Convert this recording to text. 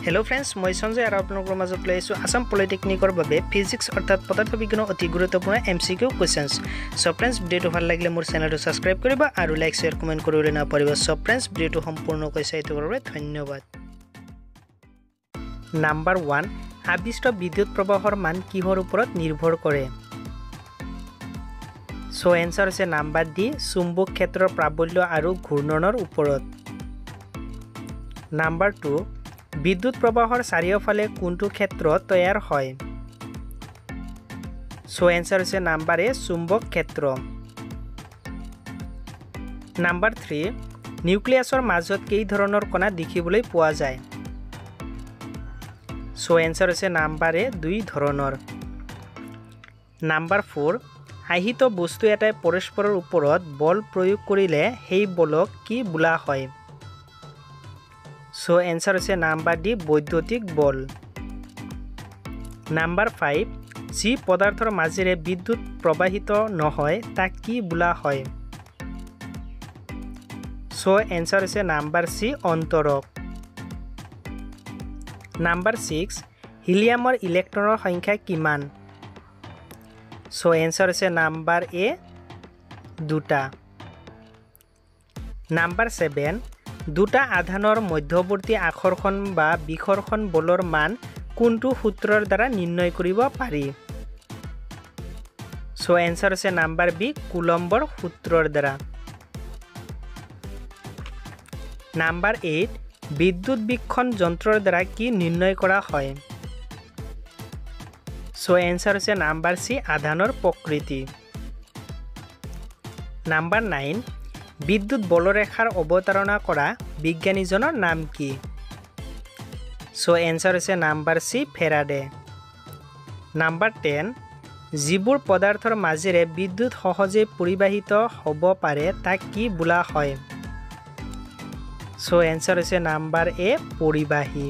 Hello' friends, মই সঞ্জয় আৰু আপোনালোকৰ মাজত লৈ আহিছোঁ আছাম পলিটেকনিকৰ বাবে ফিজিক্স অৰ্থাৎ পদাৰ্থ বিজ্ঞানৰ অতি গুৰুত্বপূৰ্ণ MCQ questions. চ' ফ্ৰেণ্ডছ, ভিডিঅ'টো ভাল লাগিলে মোৰ চেনেলটো ছাবস্ক্ৰাইব কৰিব আৰু লাইক, শ্বেয়াৰ, কমেণ্ট কৰিবলৈ নাপাহৰিব। চ' ফ্ৰেণ্ডছ, ভিডিঅ'টো সম্পূৰ্ণকৈ চাই থকাৰ বাবে ধন্যবাদ। নাম্বাৰ 1, আবিষ্ট বিদ্যুৎ প্ৰবাহৰ মান কিহৰ ওপৰত নিৰ্ভৰ কৰে? চ' এনচাৰ হৈছে নাম্বাৰ ডি, চুম্বক ক্ষেত্ৰৰ প্ৰাবল্য আৰু ঘূৰ্ণনৰ ওপৰত। নাম্বাৰ 2, বিদ্যুৎ প্ৰবাহৰ চাৰিওফালে কোনটো ক্ষেত্ৰ তৈয়াৰ হয়? চ' এনচাৰ হৈছে নাম্বাৰ এ, চুম্বক ক্ষেত্ৰ। নাম্বাৰ 3, নিউক্লিয়াছৰ মাজত কেই ধৰণৰ কণা দেখিবলৈ পোৱা যায়? চ' এনচাৰ হৈছে নাম্বাৰ এ, 2 ধৰণৰ। নাম্বাৰ 4, আহিত বস্তু এটাই পৰস্পৰৰ ওপৰত বল প্ৰয়োগ কৰিলে সেই বলক কি বোলা হয়? চ' এনচাৰ হৈছে নাম্বাৰ ডি, বৈদ্যুতিক বল। নাম্বাৰ 5, যি পদাৰ্থৰ মাজেৰে বিদ্যুৎ প্ৰবাহিত নহয় তাক কি বোলা হয়? চ' এনচাৰ হৈছে নাম্বাৰ চি, অন্তৰক। নাম্বাৰ 6, হিলিয়ামৰ ইলেক্ট্ৰনৰ সংখ্যা কিমান? চ' এনচাৰ হৈছে নাম্বাৰ এ, 2টা। নাম্বাৰ 7, দুটা আধানৰ মধ্যৱৰ্তী আকৰ্ষণ বা বিকৰ্ষণ বলৰ মান কোনটো সূত্ৰৰ দ্বাৰা নিৰ্ণয় কৰিব পাৰি? চ' এনচাৰ হৈছে নাম্বাৰ বি, কুলম্বৰ সূত্ৰৰ দ্বাৰা। নাম্বাৰ 8, বিদ্যুৎ বীক্ষণ যন্ত্ৰৰ দ্বাৰা কি নিৰ্ণয় কৰা হয়? চ' এনচাৰ হৈছে নাম্বাৰ চি, আধানৰ প্ৰকৃতি। নাম্বাৰ 9, বিদ্যুৎ বলৰেখাৰ অৱতাৰণা কৰা বিজ্ঞানীজনৰ নাম কি? চ' এনচাৰ হৈছে নাম্বাৰ চি, ফেৰাডে। নাম্বাৰ 10, যিবোৰ পদাৰ্থৰ মাজেৰে বিদ্যুৎ সহজে পৰিবাহিত হ'ব পাৰে তাক কি বোলা হয়? চ' এনচাৰ হৈছে নাম্বাৰ এ, পৰিবাহী।